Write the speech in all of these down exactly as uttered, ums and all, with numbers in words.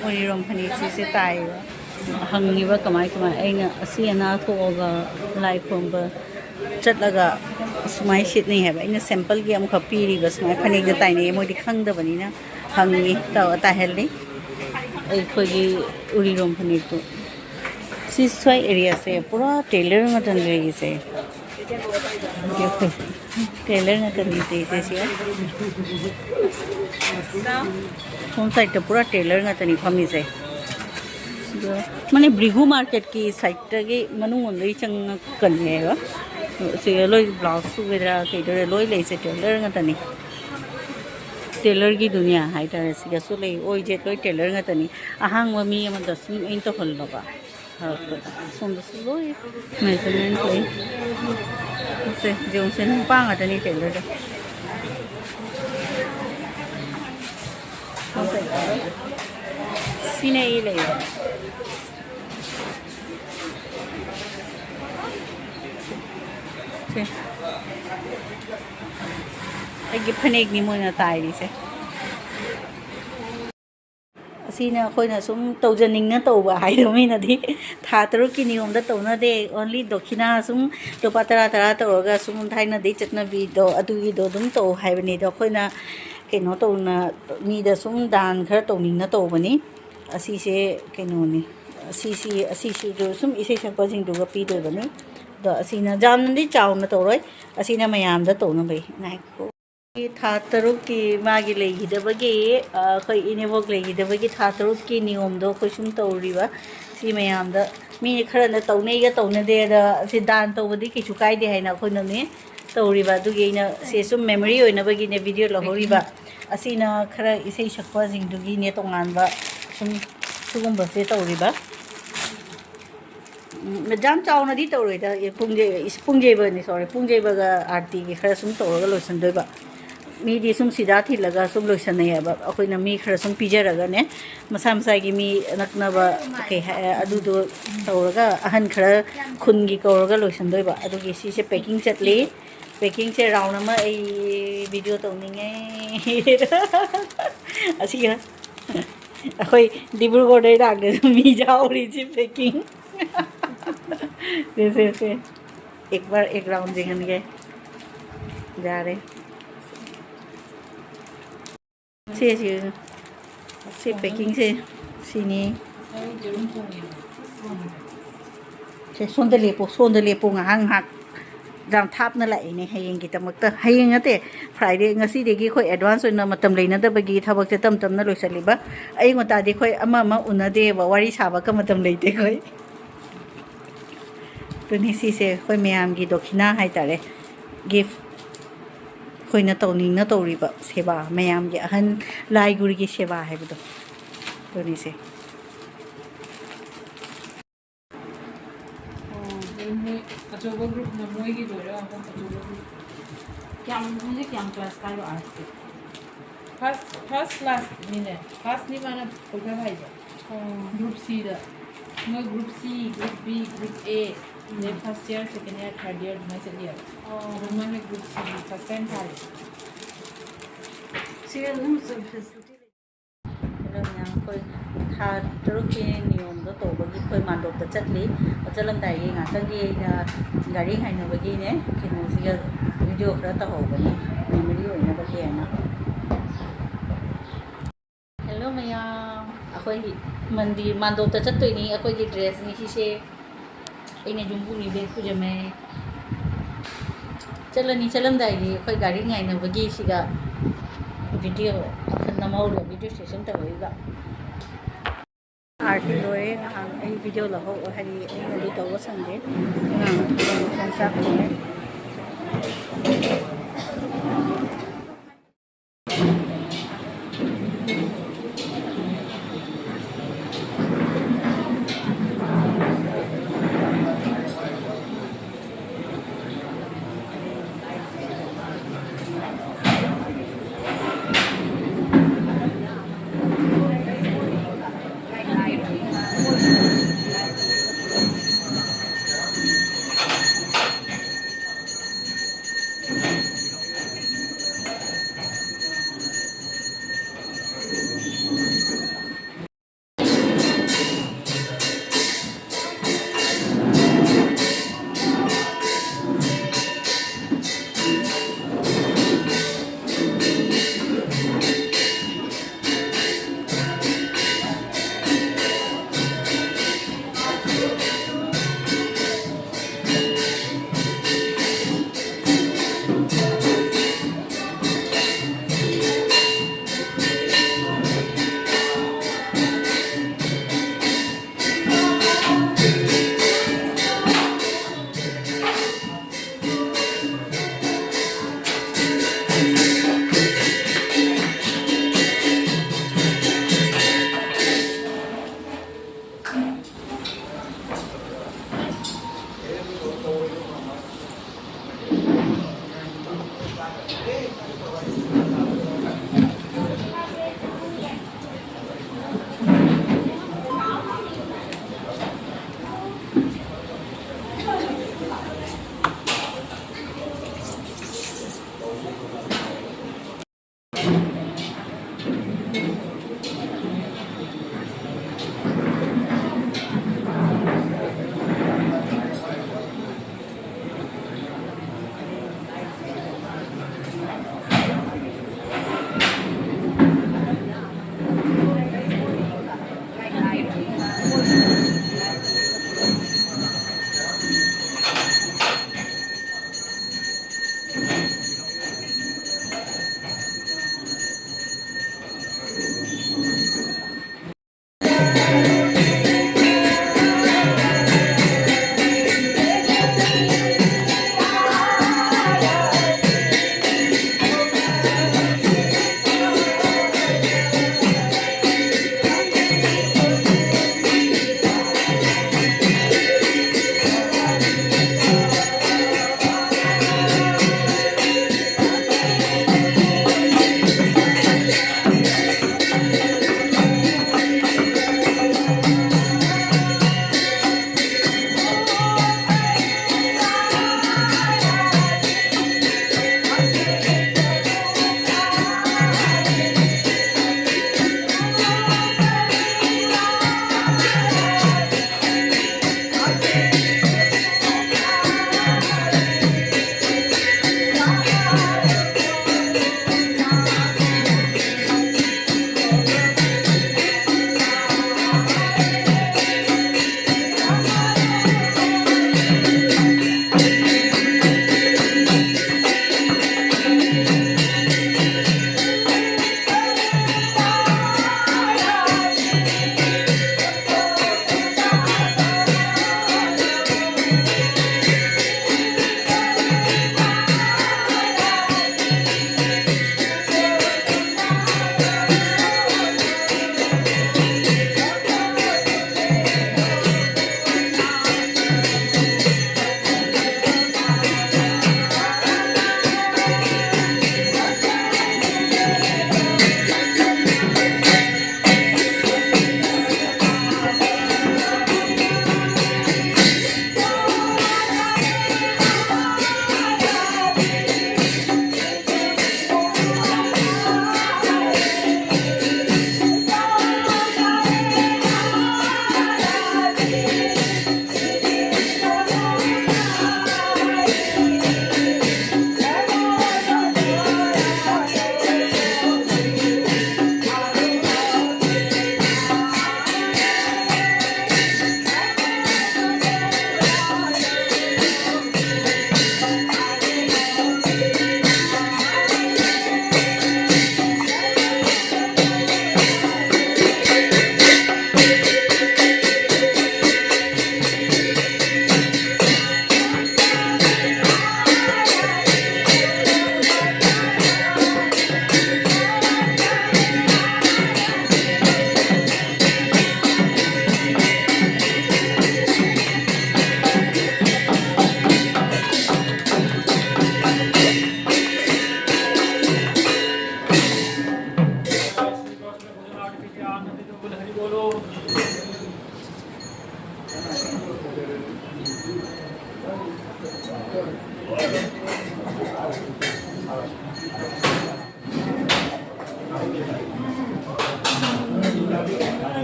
ꯎꯔꯤꯔꯣꯝ ꯐꯅꯦꯛꯁꯤꯁꯦ ꯇꯥꯏꯌꯦꯕ꯫ ꯍꯪꯉꯤꯕ ꯀꯃꯥꯏ ꯀꯃꯥꯏ, ꯑꯩꯅ ꯑꯁꯤ ꯑꯅꯥ ꯊꯣꯛꯑꯒ ꯂꯥꯏ ꯈꯨꯔꯨꯝꯕ ꯆꯠꯂꯒ ꯁꯨꯃꯥꯏꯅ ꯁꯦꯠꯅꯩ ꯍꯥꯏꯕ꯫ ꯑꯩꯅ ꯁꯦꯝꯄꯜꯒꯤ ꯑꯃꯈꯛ ꯄꯤꯔꯤꯕ, ꯁꯨꯃꯥꯏꯅ ꯐꯅꯦꯛꯇ ꯇꯥꯏꯅꯩ, ꯃꯣꯏꯗꯤ ꯈꯪꯗꯕꯅꯤꯅ ꯍꯪꯉꯤ, ꯇꯧ-, ꯇꯥꯏꯍꯜꯂꯤ꯫ ꯑꯩꯈꯣꯏꯒꯤ ꯎꯔꯤꯔꯣꯝ ꯐꯅꯦꯛꯇꯣ ꯁꯤ ꯁ꯭ꯋꯥꯏ ꯑꯦꯔꯤꯌꯥꯁꯦ ꯄꯨꯔꯥ ꯇꯦꯂꯔ ꯉꯥꯛꯇꯅꯤ ꯂꯩꯔꯤꯁꯦ꯫ ꯇꯦꯂꯔ ꯉꯥꯛꯇꯅꯤ ꯇꯩꯁꯦ ꯁꯤ꯫ ꯁꯣꯝ ꯁꯥꯏꯠꯇ ꯄꯨꯔꯥ ꯇꯦꯂꯔ ꯉꯥꯛꯇꯅꯤ ꯐꯝꯃꯤꯁꯦ꯫ ꯁꯤꯗ ꯃꯥꯅꯦ, ꯕ꯭ꯔꯤꯒꯨ ꯃꯥꯔꯀꯦꯠꯀꯤ ꯁꯥꯏꯠꯇꯒꯤ ꯃꯅꯨꯡ ꯂꯣꯝꯗꯒꯤ ꯆꯪꯉꯛꯀꯅꯦꯕ꯫ ꯁꯤꯗ ꯂꯣꯏ ꯕ꯭ꯂꯥꯎꯁ ꯁꯨꯒꯦꯔꯥ ꯀꯩꯗꯧꯔꯦ ꯂꯣꯏ ꯂꯩꯁꯦ, ꯇꯦꯂꯔ ꯉꯥꯛꯇꯅꯤ꯫ ꯇꯦꯂꯔꯒꯤ ꯗꯨꯅꯤꯌꯥ ꯍꯥꯏꯇꯥꯔꯦ꯫ ꯁꯤꯗꯁꯨ ꯂꯩ, ꯑꯣꯏꯁꯦ ꯂꯣꯏ ꯇꯦꯂꯔ ꯉꯥꯛꯇꯅꯤ꯫ ꯑꯍꯥꯡꯕ ꯃꯤ ꯑꯃꯗ ꯁꯨꯝ ꯑꯩꯅ ꯇꯧꯍꯜꯂꯕ꯫ ꯁꯣꯝꯗꯁꯨ ꯂꯣꯏ ꯃꯦꯖꯔꯃꯦꯟ ꯂꯩ꯫ ꯁꯦ, ꯌꯦꯡꯉꯨꯁꯦ, ꯅꯨꯄꯥ ꯉꯥꯛꯇꯅꯤ ꯇꯦꯂꯔꯗ꯫ ꯁꯤꯅ ꯑꯩ ꯂꯩꯕ꯫ ꯁꯦ꯫ ꯑꯩꯒꯤ ꯐꯅꯦꯛꯅꯤ ꯃꯣꯏꯅ ꯇꯥꯏꯔꯤꯁꯦ꯫ ꯑꯁꯤꯅ ꯑꯩꯈꯣꯏꯅ ꯁꯨꯝ ꯇꯧꯖꯅꯤꯡꯅ ꯇꯧꯕ ꯍꯥꯏꯗꯣ, ꯃꯤꯅꯗꯤ ꯊꯥ ꯇꯔꯨꯛꯀꯤ ꯅꯤꯌꯣꯝꯗ ꯇꯧꯅꯗꯦ, only ꯗꯣꯈꯤꯅꯥ ꯁꯨꯝ ꯂꯨꯄꯥ ꯇꯔꯥ ꯇꯔꯥ ꯇꯧꯔꯒ ꯁꯨꯝ ꯊꯥꯏꯅꯗꯤ ꯆꯠꯅꯕꯤꯗꯣ ꯑꯗꯨꯒꯤꯗꯣ ꯑꯗꯨꯝ ꯇꯧ ꯍꯥꯏꯕꯅꯤ꯫ ꯑꯗꯣ ꯑꯩꯈꯣꯏꯅ ꯀꯩꯅꯣ ꯇꯧꯅ, ꯃꯤꯗ ꯁꯨꯝ ꯗꯥꯟ ꯈꯔ ꯇꯧꯅꯤꯡꯅ ꯇꯧꯕꯅꯤ꯫ ꯑꯁꯤꯁꯦ ꯀꯩꯅꯣꯅꯤ, ꯑꯁꯤꯁꯤ, ꯑꯁꯤꯁꯤꯁꯨ ꯁꯨꯝ ꯏꯁꯩ ꯁꯛꯄꯁꯤꯡꯗꯨꯒ ꯄꯤꯗꯣꯏꯕꯅꯤ꯫ ꯑꯗꯣ ꯑꯁꯤꯅ ꯌꯥꯝꯅꯗꯤ ꯆꯥꯎꯅ ꯇꯧꯔꯣꯏ, ꯑꯁꯤꯅ ꯃꯌꯥꯝꯗ ꯇꯧꯅꯕꯩ꯫ ꯉꯥꯏꯈꯣ꯫ ꯊꯥ ꯇꯔꯨꯛꯀꯤ ꯃꯥꯒꯤ ꯂꯩꯈꯤꯗꯕꯒꯤ, ꯑ, ꯑꯩꯈꯣꯏ ꯏꯅꯦꯕꯣꯛ ꯂꯩꯈꯤꯗꯕꯒꯤ ꯊꯥ ꯇꯔꯨꯛꯀꯤ ꯅꯤꯌꯣꯝꯗꯣ ꯑꯩꯈꯣꯏ ꯁꯨꯝ ꯇꯧꯔꯤꯕ꯫ ꯁꯤ ꯃꯌꯥꯝꯗ ꯃꯤ ꯈꯔꯅ ꯇꯧꯅꯩꯒ ꯇꯧꯅꯗꯦ, ꯑꯗ ꯁꯤ ꯗꯥꯟ ꯇꯧꯕꯗꯤ ꯀꯩꯁꯨ ꯀꯥꯏꯗꯦ ꯍꯥꯏꯅ ꯑꯩꯈꯣꯏꯅꯅꯦ ꯇꯧꯔꯤꯕ꯫ ꯑꯗꯨꯒꯤ ꯑꯩꯅ ꯁꯦ ꯁꯨꯝ ꯃꯦꯃꯣꯔꯤ ꯑꯣꯏꯅꯕꯒꯤꯅꯦ ꯚꯤꯗꯤꯑꯣ ꯂꯧꯍꯧꯔꯤꯕ꯫ ꯑꯁꯤꯅ ꯈꯔ ꯏꯁꯩ ꯁꯛꯄꯁꯤꯡꯗꯨꯒꯤꯅꯦ ꯇꯣꯉꯥꯟꯕ ꯁꯨꯝ ꯁꯤꯒꯨꯝꯕꯁꯦ ꯇꯧꯔꯤꯕ꯫ ꯎꯝ, ꯌꯥꯝ ꯆꯥꯎꯅꯗꯤ ꯇꯧꯔꯣꯏꯗ꯫ ꯑꯦ, ꯄꯨꯡ ꯌꯩ-, ꯏꯁ-, ꯄꯨꯡ ꯌꯩꯕꯅꯤ, sorry, ꯄꯨꯡ ꯌꯩꯕꯒ ꯑꯥꯔꯇꯤꯒꯤ ꯈꯔ ꯁꯨꯝ ꯇꯧꯔꯒ ꯂꯣꯏꯁꯤꯟꯗꯣꯏꯕ꯫ ꯃꯤꯗꯤ ꯁꯨꯝ ꯁꯤꯗꯥ ꯊꯤꯜꯂꯒ ꯁꯨꯝ ꯂꯣꯏꯁꯟꯅꯩꯌꯦꯕ꯫ ꯑꯩꯈꯣꯏꯅ ꯃꯤ ꯈꯔ ꯁꯨꯝ ꯄꯤꯖꯔꯒꯅꯦ, ꯃꯁꯥ ꯃꯁꯥꯒꯤ ꯃꯤ ꯅꯛꯅꯕ ꯀꯩ ꯍꯥꯏ, ꯑꯗꯨꯗꯣ ꯇꯧꯔꯒ ꯑꯍꯟ ꯈꯔ ꯈꯨꯟꯒꯤ ꯀꯧꯔꯒ ꯂꯣꯏꯁꯟꯗꯣꯏꯕ꯫ ꯑꯗꯨꯒꯤ ꯁꯤꯁꯦ ꯄꯦꯀꯤꯡ ꯆꯠꯂꯤ꯫ ꯄꯦꯀꯤꯡꯁꯦ ꯔꯥꯎꯟ ꯑꯃ ꯑꯩ ꯚꯤꯗꯤꯑꯣ ꯇꯧꯅꯤꯡꯉꯦ꯫ ꯑꯁꯤꯒ ꯑꯩꯈꯣꯏ ꯗꯤꯕ꯭ꯔꯨꯒꯔꯗꯩ ꯂꯥꯛꯇꯁꯨ ꯃꯤ ꯌꯥꯎꯔꯤꯁꯤ ꯄꯦꯀꯤꯡ꯫ ꯁꯦ, ꯁꯦ, ꯁꯦ꯫ ꯑꯦꯛ ꯕꯥꯔ ꯑꯦꯛ ꯔꯥꯎꯟ ꯌꯦꯡꯍꯟꯒꯦ꯫ ꯌꯥꯔꯦ꯫ ꯁꯦ, ꯁꯤ, ꯁꯤ ꯄꯦꯀꯤꯡꯁꯦ ꯁꯤꯅꯤ꯫ ꯁꯦ, ꯁꯣꯝꯗ ꯂꯦꯞꯄꯣ, ꯁꯣꯝꯗ ꯂꯦꯞꯄꯣ, ꯉꯥꯏꯍꯥꯛ, ꯉꯥꯏꯍꯥꯛ꯫ ꯌꯥꯝ ꯊꯥꯞꯅ ꯂꯥꯛꯏꯅꯦ ꯍꯌꯦꯡꯒꯤꯗꯃꯛꯇ꯫ ꯍꯌꯦꯡ ꯅꯠꯇꯦ, ꯐ꯭ꯔꯥꯏꯗꯦ꯫ ꯉꯁꯤꯗꯒꯤ ꯑꯩꯈꯣꯏ ꯑꯦꯗꯚꯥꯟꯁ ꯑꯣꯏꯅ ꯃꯇꯝ ꯂꯩꯅꯗꯕꯒꯤ ꯊꯕꯛꯁꯦ ꯇꯞ ꯇꯞꯅ ꯂꯣꯏꯁꯤꯜꯂꯤꯕ꯫ ꯑꯌꯨꯛ ꯉꯟꯇꯥꯗꯤ ꯑꯩꯈꯣꯏ ꯑꯃ ꯑꯃ ꯎꯅꯗꯦꯕ, ꯋꯥꯔꯤ ꯁꯥꯕꯒ ꯃꯇꯝ ꯂꯩꯇꯦ ꯑꯩꯈꯣꯏ꯫ ꯑꯗꯨꯅꯤ ꯁꯤꯁꯦ ꯑꯩꯈꯣꯏ ꯃꯌꯥꯝꯒꯤ ꯗꯣꯈꯤꯅꯥ ꯍꯥꯏꯇꯥꯔꯦ, ꯒꯤꯐ꯫ ꯑꯩꯈꯣꯏꯅ ꯇꯧꯅꯤꯡꯅ ꯇꯧꯔꯤꯕ ꯁꯦꯕꯥ, ꯃꯌꯥꯝꯒꯤ ꯑꯍꯟ ꯂꯥꯏ ꯒꯨꯔꯨꯒꯤ ꯁꯦꯕꯥ ꯍꯥꯏꯕꯗꯣ ꯑꯗꯨꯅꯤꯁꯦ꯫ ꯑꯣ, ꯑꯗꯨ ꯃꯣꯏ ꯑꯆꯧꯕ ꯒ꯭ꯔꯨꯞꯅ ꯃꯣꯏꯒꯤ ꯂꯣꯏꯔꯒ ꯑꯃꯨꯛ ꯑꯆꯧꯕ ꯒ꯭ꯔꯨꯞ꯫ ꯀꯌꯥꯝ, ꯍꯧꯖꯤꯛ ꯀꯌꯥꯝ ꯀ꯭ꯂꯥꯁ ꯀꯥꯏꯕ ꯑꯥꯔꯠꯁꯇꯤ? First, first ꯀ꯭ꯂꯥꯁꯅꯤꯅꯦ꯫ ꯐꯥꯔꯁꯅꯤ ꯃꯥꯅ ꯀꯣꯏꯊꯕ ꯍꯥꯏꯁꯦ꯫ ꯑꯣ꯫ ꯒ꯭ꯔꯨꯞ ꯁꯤꯗ꯫ ꯃꯣꯏ ꯒ꯭ꯔꯨꯞ ꯁꯤ, ꯒ꯭ꯔꯨꯞ ꯕꯤ, ꯒ꯭ꯔꯨꯞ ꯑꯦ, ꯑꯗꯩ ꯎꯝ꯫ ꯐꯥꯔꯁ ꯏꯌꯔ, ꯁꯦꯀꯦꯟ ꯏꯌꯔ, ꯊꯥꯔꯠ ꯏꯌꯔ ꯑꯗꯨꯃꯥꯏꯅ ꯆꯠꯂꯤꯑꯕ꯫ ꯑꯣ꯫ ꯑꯗꯣ ꯃꯣꯏꯅ ꯒ꯭ꯔꯨꯞ ꯁꯤꯒꯤ ꯐꯥꯔꯁ ꯇꯥꯏꯝ ꯊꯥꯔꯤ꯫ ꯁꯤ ꯑꯗꯨꯝ ꯐꯦꯁꯤꯂꯤꯇꯤ ꯂꯩ꯫ ꯑꯗꯣ ꯃꯌꯥꯝ ꯑꯩꯈꯣꯏ ꯊꯥ ꯇꯔꯨꯛꯀꯤ ꯅꯤꯌꯣꯝꯗꯣ ꯇꯧꯕꯒꯤ ꯑꯩꯈꯣꯏ ꯃꯥꯟꯗꯣꯞꯇ ꯆꯠꯂꯤ꯫ ꯆꯠꯂꯝꯗꯥꯏꯒꯤ ꯉꯥꯛꯇꯪꯒꯤ ꯑꯩꯅ ꯒꯥꯔꯤ ꯉꯥꯏꯅꯕꯒꯤꯅꯦ, ꯀꯩꯅꯣꯁꯤꯒ ꯚꯤꯗꯤꯑꯣ ꯈꯔ ꯇꯧꯍꯧꯕꯅꯤ, ꯃꯦꯃꯣꯔꯤ ꯑꯣꯏꯅꯕꯒꯤ ꯍꯥꯏꯅ꯫ ꯍꯦꯜꯂꯣ ꯃꯌꯥꯝ, ꯑꯩꯈꯣꯏꯒꯤ ꯃꯟꯗꯤꯔ ꯃꯥꯟꯗꯣꯞꯇ ꯆꯠꯇꯣꯏꯅꯤ꯫ ꯑꯩꯈꯣꯏꯒꯤ ꯗ꯭ꯔꯦꯁꯅꯤ ꯁꯤꯁꯦ꯫ ꯑꯩꯅ ꯌꯨꯝꯕꯨꯅꯤ ꯕꯦꯛ ꯄꯨꯖꯃꯦ꯫ ꯆꯠꯂꯅꯤ, ꯆꯠꯂꯝꯗꯥꯏꯒꯤ ꯑꯩꯈꯣꯏ ꯒꯥꯔꯤ ꯉꯥꯏꯅꯕꯒꯤ ꯁꯤꯗ ꯚꯤꯗꯤꯑꯣ ꯅꯝꯍꯧꯔꯦ, ꯚꯤꯗꯤꯑꯣ ꯁꯦꯁꯟ ꯇꯧꯔꯛꯏꯕ꯫ ꯑꯥꯔꯇꯤ ꯂꯣꯏꯔꯦ ꯅꯍꯥꯟ ꯑꯩ ꯚꯤꯗꯤꯑꯣ ꯂꯧꯍꯧ ꯍꯥꯏꯗꯤ ꯑꯩꯅꯗꯤ ꯇꯧꯕ ꯁꯪꯗꯦ꯫ ꯑꯉꯥꯡ ꯆꯥꯛ ꯊꯣꯡꯉꯦ꯫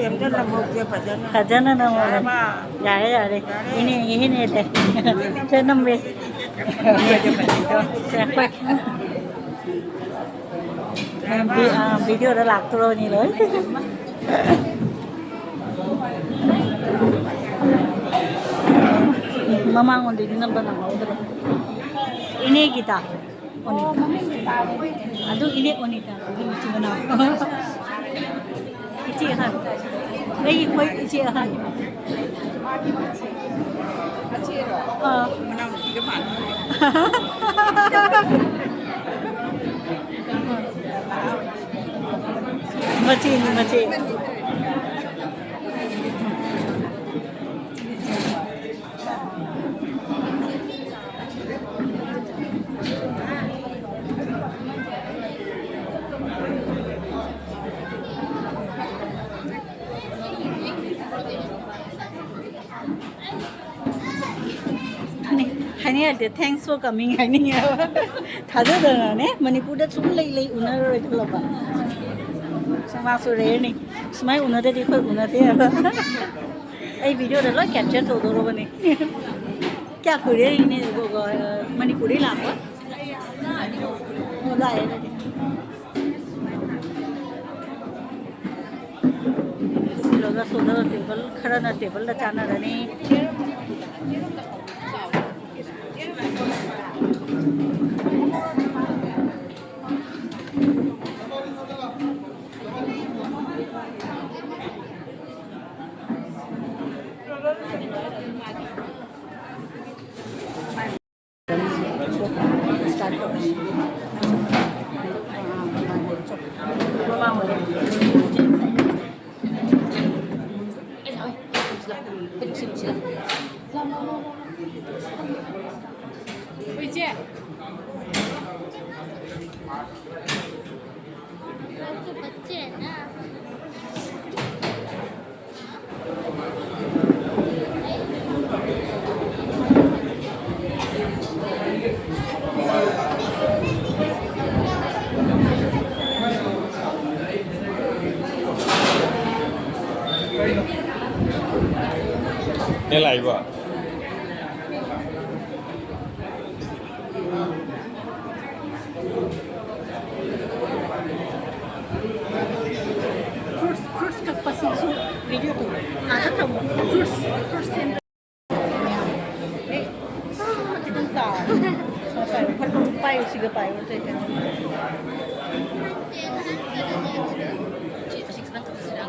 ꯌꯥꯝ ꯀꯟꯅ ꯅꯝꯍꯧꯗꯦ, ꯐꯖꯅ꯫ ꯐꯖꯅ ꯅꯝꯍꯧꯔꯦ꯫ ꯌꯥꯔꯕ? ꯌꯥꯔꯦ, ꯌꯥꯔꯦ꯫ ꯌꯥꯔꯦ? ꯏꯅꯦ, ꯏꯅꯦ ꯂꯩ꯫ ꯁꯦ ꯅꯝꯃꯦ꯫ ꯁꯦ, ꯑꯩꯈꯣꯏ꯫ ꯚꯤ-, ꯑ, ꯚꯤꯗꯤꯑꯣꯗ ꯂꯥꯛꯇꯣꯔꯕꯅꯤ ꯂꯣꯏ꯫ ꯃꯃꯥꯡꯂꯣꯝꯗꯩꯗꯤ ꯅꯝꯕ ꯅꯪꯍꯧꯗ꯭ꯔꯦ꯫ ꯏꯅꯦꯒꯤꯗ꯫ ꯑꯣꯅꯤꯇꯥ꯫ ꯑꯗꯨ ꯏꯅꯦ ꯑꯣꯅꯤꯇꯥ꯫ ꯑꯗꯨ ꯃꯆꯤꯟ ꯃꯅꯥꯎ꯫ ꯏꯆꯦ ꯑꯍꯟ꯫ ꯑꯩꯒꯤ ꯈ꯭ꯋꯥꯏ ꯏꯆꯦ ꯑꯍꯟ꯫ ꯑꯥ꯫ ꯃꯆꯦꯅꯤ, ꯃꯆꯦ꯫ ꯍꯥꯏꯅꯤꯡꯉꯥꯏ ꯂꯩꯇꯦ, "Thanks for coming" ꯍꯥꯏꯅꯤꯡꯉꯦ ꯍꯥꯏꯕ꯫ ꯊꯥꯖꯗꯅꯅꯦ, ꯃꯅꯤꯄꯨꯔꯗ ꯁꯨꯝ ꯂꯩ ꯂꯩ ꯎꯅꯔꯔꯣꯏ ꯈꯜꯂꯕ꯫ ꯁꯨꯝ ꯃꯥꯁꯨ rare ꯅꯤ꯫ ꯁꯨꯃꯥꯏꯅ ꯎꯅꯗꯗꯤ ꯑꯩꯈꯣꯏ ꯎꯅꯗꯦ ꯍꯥꯏꯕ꯫ ꯑꯩ ꯚꯤꯗꯤꯑꯣꯗ ꯂꯣꯏ capture ꯇꯧꯗꯧꯔꯕꯅꯦ꯫ ꯀꯌꯥ ꯀꯨꯏꯔꯦ ꯏꯅꯦ, ꯃꯅꯤꯄꯨꯔꯗꯩ ꯂꯥꯛꯄ? ꯑꯣ, ꯂꯥꯛꯑꯦ ꯑꯗꯨꯗꯤ꯫ ꯁꯤꯂꯣꯏꯔꯒ ꯁꯣꯝꯗ ꯇꯦꯕꯜ ꯈꯔꯅ ꯇꯦꯕꯜꯗ ꯆꯥꯟꯅꯔꯅꯤ꯫ ꯂꯥꯛꯏꯕ꯫ Fruits, fruits ꯀꯛꯄꯁꯤꯁꯨ video ꯇꯧ꯫ ꯑꯥꯗ ꯊꯝꯃꯣ꯫ Fruits, fruits ꯁꯦꯝꯕ꯫ ꯑꯦ, ꯑꯥ, ꯈꯤꯇꯪ ꯇꯥꯎ꯫ ꯁꯨꯃꯥꯏꯅ ꯄꯥꯏꯌꯨ꯫ ꯐꯠ ꯄꯥꯏꯌꯨ, ꯁꯤꯒ ꯄꯥꯏꯌꯨ, ꯅꯠꯇ꯭ꯔꯗꯤ ꯀꯩꯅꯣ꯫ ꯁꯤ, ꯑꯁꯤ ꯈꯤꯇꯪ ꯀꯛꯄꯁꯤꯔ?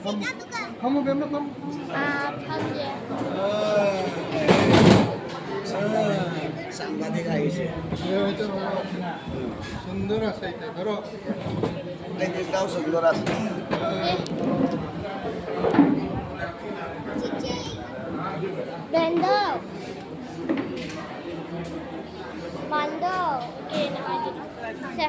ꯐꯝꯃꯨ, ꯐꯝꯃꯨ, ꯕꯦꯝꯃ, ꯐꯝꯃꯨ꯫ ꯑꯥ, ꯐꯝꯒꯦ꯫ ꯑꯥ, ꯑꯥ, ꯁꯥꯡꯕꯗꯤ ꯂꯥꯛꯏꯁꯦ꯫ ꯁꯨꯟꯗꯔ ꯁꯩꯇ ꯈꯔ꯫ ꯑꯩꯗꯤ ꯏꯇꯥꯎ ꯁꯨꯟꯗꯔ꯫ ꯑꯦ꯫ ꯆꯤꯆꯦ꯫ ꯕꯦꯟꯗꯣ꯫ ꯕꯦꯟꯗꯣ꯫ ꯀꯩꯅꯣ ꯍꯥꯏꯗꯨꯅꯣ꯫ ꯁꯦ꯫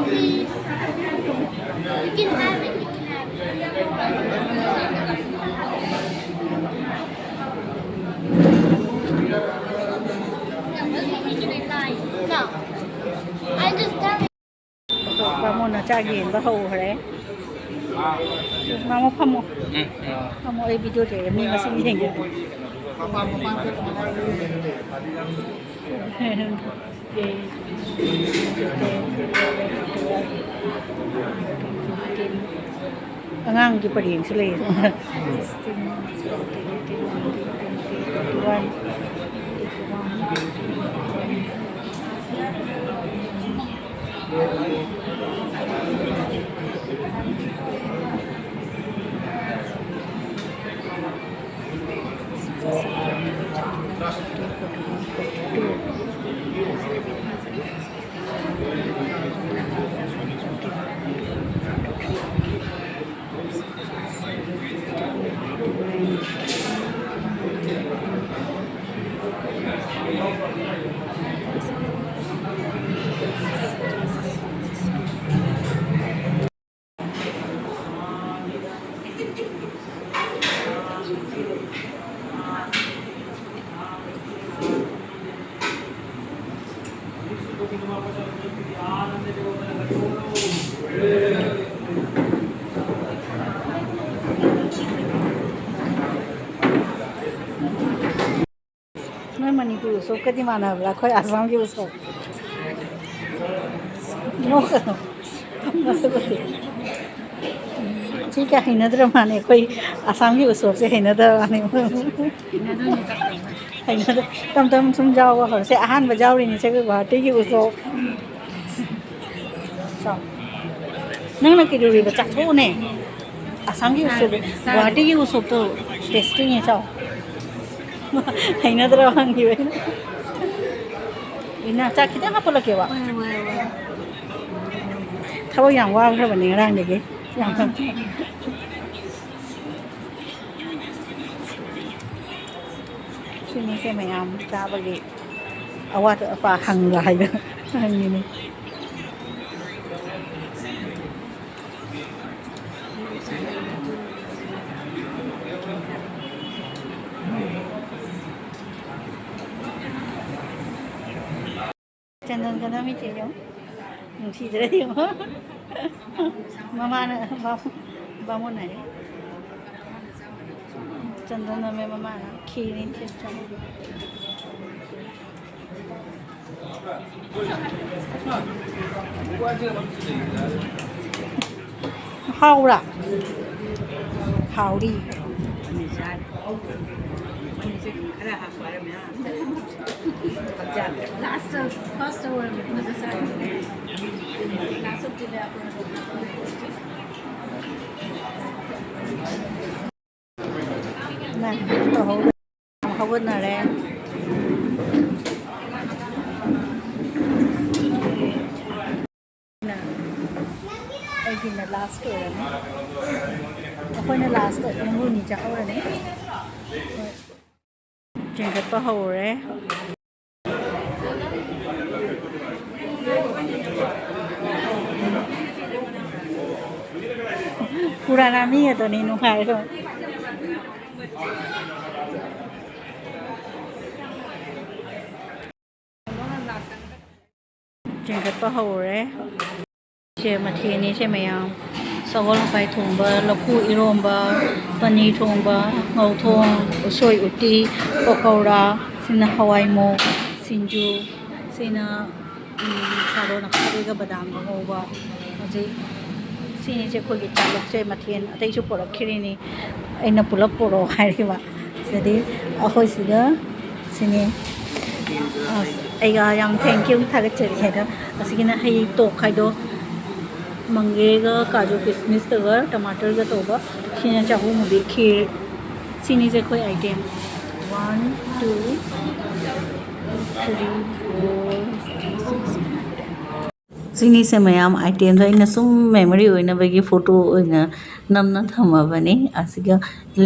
Please. You can have it, you can have it. ꯌꯦꯡꯕ ꯍꯧꯈ꯭ꯔꯦ꯫ ꯃꯥꯃꯣ ꯐꯝꯃꯣ꯫ ꯎꯝ, ꯎꯝ꯫ ꯐꯝꯃꯣ, ꯑꯩ ꯚꯤꯗꯤꯑꯣ ꯇꯧꯔꯦ, ꯃꯤ ꯃꯁꯤꯡ ꯌꯦꯡꯒꯦ꯫ ꯑꯉꯥꯡꯒꯤ ꯄꯔꯦꯡꯁꯨ ꯂꯩꯌꯦ꯫ ꯅꯣꯏ ꯃꯅꯤꯄꯨꯔ ꯎꯁꯣꯞꯀꯗꯤ ꯃꯥꯟꯅꯕ꯭ꯔꯥ? ꯑꯩꯈꯣꯏ ꯑꯁꯥꯝꯒꯤ ꯎꯁꯣꯞ꯫ ꯅꯣꯛꯀꯅꯨ꯫ ꯁꯤ ꯀꯌꯥ ꯍꯩꯅꯗ꯭ꯔ ꯃꯥꯅꯦ, ꯑꯩꯈꯣꯏ ꯑꯁꯥꯝꯒꯤ ꯎꯁꯣꯞꯁꯦ ꯍꯩꯅꯗꯕ ꯃꯥꯅꯦ꯫ ꯍꯩꯅꯗ-, ꯇꯞ ꯇꯞ ꯁꯨꯝ ꯌꯥꯎꯕ ꯍꯧꯔꯁꯦ꯫ ꯑꯍꯥꯟꯕ ꯌꯥꯎꯔꯤꯅꯤ ꯁꯦ ꯑꯩꯈꯣꯏ ꯒꯨꯍꯥꯇꯤꯒꯤ ꯎꯁꯣꯞ꯫ ꯆꯥꯎ꯫ ꯅꯪꯅ ꯀꯩꯗꯧꯔꯤꯕ? ꯆꯥꯊꯣꯛꯎꯅꯦ꯫ ꯑꯁꯥꯝꯒꯤ ꯎꯁꯣꯞ, ꯒꯨꯍꯥꯇꯤꯒꯤ ꯎꯁꯣꯞꯇꯣ ꯇꯦꯁꯇꯤꯅꯦ, ꯆꯥꯎ꯫ ꯍꯩꯅꯗ꯭ꯔꯕ ꯍꯪꯈꯤꯕ ꯑꯩꯅ꯫ ꯏꯅꯥ, ꯆꯥꯛ ꯈꯤꯇꯪ ꯍꯥꯞꯄꯠꯂꯛꯀꯦꯕ꯫ ꯍꯣꯏ, ꯍꯣꯏ, ꯍꯣꯏ꯫ ꯊꯕꯛ ꯌꯥꯝ ꯋꯥꯈ꯭ꯔꯕꯅꯦ ꯉꯔꯥꯡꯗꯒꯤ꯫ ꯌꯥꯝ ꯁꯤꯅꯤꯁꯦ ꯃꯌꯥꯝ ꯆꯥꯕꯒꯤ ꯑꯋꯥꯠ ꯑꯄꯥ ꯍꯪꯕ ꯍꯥꯏꯗꯣ ꯍꯪꯉꯤꯅꯦ꯫ ꯆꯟꯗꯟ ꯀꯅꯥꯃꯤ ꯆꯦ ꯌꯦꯡꯉꯣ꯫ ꯅꯨꯡꯁꯤꯗ꯭ꯔꯦ ꯌꯦꯡꯉꯣ꯫ ꯃꯃꯥꯅ ꯕꯥꯃꯣꯟ ꯍꯥꯏ꯫ ꯆꯟꯗꯅꯃꯦ ꯃꯃꯥꯅ ꯈꯤꯔꯅꯤ ꯊꯤꯠ ꯆꯥꯕ꯫ ꯍꯥꯎꯕ꯭ꯔꯥ? ꯍꯥꯎꯔꯤ꯫ ꯈꯔ ꯍꯥꯞꯄ ꯍꯥꯏꯔꯝꯃꯦ꯫ Last, first ꯑꯣꯏꯔꯝꯃꯦ, ꯐꯖꯅ ꯆꯥꯏ꯫ Last of the day ꯑꯩꯈꯣꯏꯅ ꯍꯧꯒꯠꯅꯔꯦ꯫ ꯑꯩꯒꯤꯅ last ꯑꯣꯏꯔꯅꯤ꯫ ꯑꯩꯈꯣꯏꯅ last ꯅꯪꯕꯨꯅꯤ ꯆꯥꯍꯧꯔꯅꯤ꯫ ꯆꯦꯟꯈꯠꯄ ꯍꯧꯔꯦ꯫ ꯄꯨꯔꯥꯅ ꯃꯤ ꯉꯥꯛꯇꯅꯤ ꯅꯨꯡꯉꯥꯏꯔꯣ꯫ ꯆꯦꯟꯈꯠꯄ ꯍꯧꯔꯦ꯫ ꯁꯦ ꯃꯊꯦꯜꯅꯤ ꯁꯦ ꯃꯌꯥꯝ꯫ ꯁꯒꯣꯜ ꯍꯋꯥꯏ ꯊꯣꯡꯕ, ꯂꯐꯨ ꯏꯔꯣꯝꯕ, ꯄꯅꯤꯔ ꯊꯣꯡꯕ, ꯉꯧꯊꯣꯡ, ꯎꯁꯣꯏ ꯎꯇꯤ, ꯄꯀꯧꯔꯥ, ꯁꯤꯅ ꯍꯋꯥꯏ ꯃꯣꯛ, ꯁꯤꯡꯖꯨ, ꯁꯤꯅ, ꯎꯝ, ꯁꯥꯔꯣꯟ ꯑꯈꯥꯕꯤꯒ ꯕꯗꯥꯝꯒ ꯉꯧꯕ꯫ ꯍꯧꯖꯤꯛ ꯁꯤꯅꯤꯁꯦ ꯑꯩꯈꯣꯏꯒꯤ ꯆꯥꯂꯨꯛꯁꯦ, ꯃꯊꯦꯜ ꯑꯇꯩꯁꯨ ꯄꯨꯔꯛꯈꯤꯔꯤꯅꯤ꯫ ꯑꯩꯅ ꯄꯨꯂꯞ ꯄꯨꯔꯛꯑꯣ ꯍꯥꯏꯔꯤꯕ꯫ ꯁꯤꯗꯤ ꯑꯩꯈꯣꯏ ꯁꯤꯗ ꯁꯤꯅꯤ꯫ ꯑꯁ, ꯑꯩꯒ ꯌꯥꯝ thank you, ꯊꯥꯒꯠꯆꯔꯤ ꯍꯥꯏꯗ꯫ ꯑꯁꯤꯒꯤꯅ ꯍꯩ ꯇꯣꯛ ꯍꯥꯏꯗꯣ, ꯃꯪꯒꯦꯒ ꯀꯥꯖꯨ ꯀꯤꯁꯃꯤꯁꯇꯒ ꯇꯃꯥꯇꯔꯒ ꯇꯧꯕ꯫ ꯁꯤꯅ ꯆꯍꯨꯝ ꯃꯨꯕꯤ ꯈꯤꯔ꯫ ꯁꯤꯅꯤꯁꯦ ꯑꯩꯈꯣꯏ item꯫ One, two, three, four, six꯫ ꯁꯤꯅꯤꯁꯦ ꯃꯌꯥꯝ, itemꯗꯣ ꯑꯩꯅ ꯁꯨꯝ memory ꯑꯣꯏꯅꯕꯒꯤ photo ꯑꯣꯏꯅ ꯅꯝꯅ ꯊꯝꯃꯕꯅꯤ꯫ ꯑꯁꯤꯒ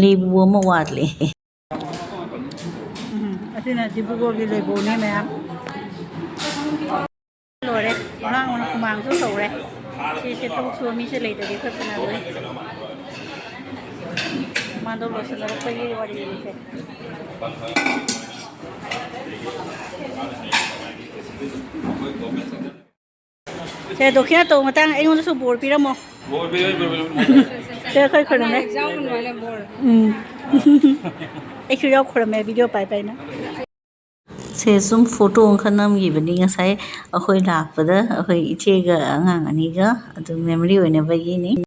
ꯂꯦꯕꯨ ꯑꯃ ꯋꯥꯠꯂꯤ꯫ ꯎꯝ, ꯑꯁꯤꯅ ꯗꯤꯕ꯭ꯔꯨꯒꯔꯒꯤ ꯂꯦꯕꯨꯅꯦ ꯃꯌꯥꯝ꯫ ꯂꯣꯏꯔꯦ, ꯑꯉꯥꯡ ꯑꯣꯏꯅ ꯍꯨꯃꯥꯡꯁꯨ ꯁꯧꯔꯦ꯫ ꯁꯤꯁꯦ ꯊꯕꯛ ꯁꯨꯕ ꯃꯤꯁꯦ ꯂꯩꯇ꯭ꯔꯗꯤ ꯑꯩꯈꯣꯏ ꯐꯅ ꯂꯣꯏ꯫ ꯃꯥꯗꯣ ꯂꯣꯏꯁꯤꯜꯂꯛꯄꯒꯤ ꯋꯥꯔꯤꯅꯤꯁꯦ꯫ ꯁꯦ, ꯗꯣꯈꯤꯅꯥ ꯇꯧꯕ ꯃꯇꯥꯡ ꯑꯩꯉꯣꯟꯗꯁꯨ ꯕꯣꯔ ꯄꯤꯔꯝꯃꯣ꯫ ꯁꯦ, ꯑꯩꯈꯣꯏ ꯈꯨꯔꯨꯝꯃꯦ꯫ ꯎꯝ꯫ ꯑꯩꯁꯨ ꯌꯥꯎ ꯈꯨꯔꯨꯝꯃꯦ, ꯚꯤꯗꯤꯑꯣ ꯄꯥꯏ ꯄꯥꯏꯅ꯫ ꯁꯦ, ꯁꯨꯝ ꯐꯣꯇꯣ ꯑꯃꯈꯛ ꯅꯝꯈꯤꯕꯅꯤ ꯉꯁꯥꯏ ꯑꯩꯈꯣꯏ ꯂꯥꯛꯄꯗ, ꯑꯩꯈꯣꯏ ꯏꯆꯦꯒ ꯑꯉꯥꯡ ꯑꯅꯤꯒ꯫ ꯑꯗꯨ memory ꯑꯣꯏꯅꯕꯒꯤꯅꯤ꯫